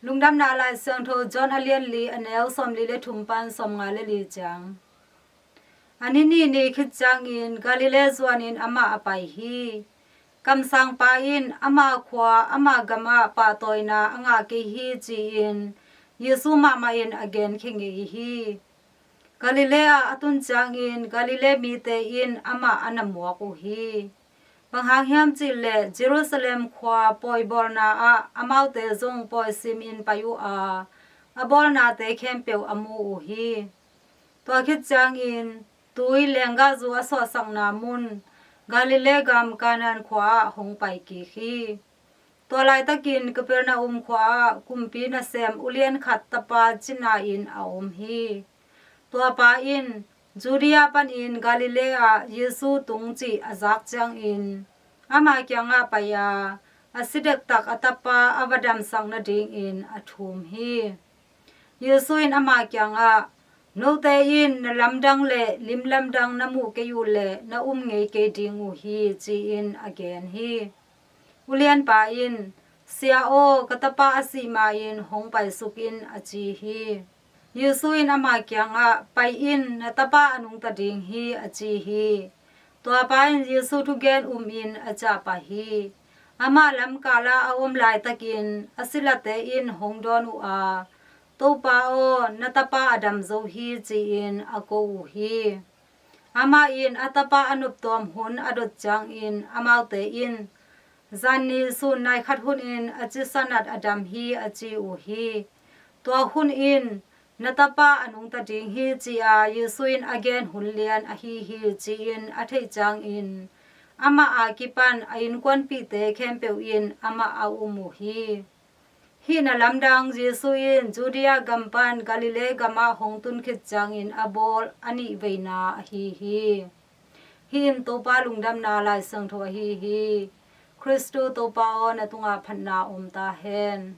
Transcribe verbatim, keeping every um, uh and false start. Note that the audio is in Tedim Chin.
Lungdamna Lai Siangtho John a lian li, a neu sawmli le thum pan sawmnga le li ciang. A ni nih ni khit ciangin Galilee zuanin amah a pai hi. Kamsangpa in ama khua, ama gamah pahtawina a ngah kei hi, ci-in Jesu mahmah in a genkhia ngei hi. Galilee ah a tun ciangin Galilee mite in amah a na muak uh hi. Bang hang hiam cih leh Jerusalem khua pawibawlna ah amaute zong pawi simin pai uh a, a bawlnate khempeuh a mu uh hi. Tua khit ciangin tui lenggahzu a suahsakna mun, Galilee gam Kanaan khua ah hong pai kik hi. Tua laitakin Kapernaum khua ah kumpi nasem ulian khat tapa cina in a om hi. Tua pa in Judea panin Galilee ah Jesu tung cih a zak ciangin ama kiangah pai a, a si dektak a tapa a va damsak nadingin a thum hi. Jesu in ama kiangah, "Note in na lamdang le lim lamdang na muh kei uh leh na um ngei kei ding uh hi," ci-in a gen hi. Ulianpa in, "Sia aw, ka tapa a sih ma-in hong paisuk in," a ci hi. Jesu in ama kiangah, "Pai in, na tapa a nungta ding hi," a ci hi. Tuapa in Jesu thugen umin a ciah pah hi. Amah lamkal ah a om laitakin a silate in hong dawn uh a, "Topa aw, na tapa a dam zo hi," ci-in a ko uh hi. Amah in a tapa a noptuam hun a dot ciangin amaute in, "Zanni sun nai khat hunin a cisanat a dam hi," a ci uh hi. Tua hun in, "Na tapa a nungta ding hi," ci-a Jesu in a gen hun lian ahi hi, ci-in a theih ciangin amah a kipan a innkuanpihte khempeuh in amah a um uh hi. Hih na lamdang Jesu in Judea gam pan Galilee gamah hong tun khit ciangin a bawl a nih veina ahi hi. Hih in Topa lungdamna Lai Siangtho ahi hi. Khristu Topa aw, na tungah phatna om ta hen.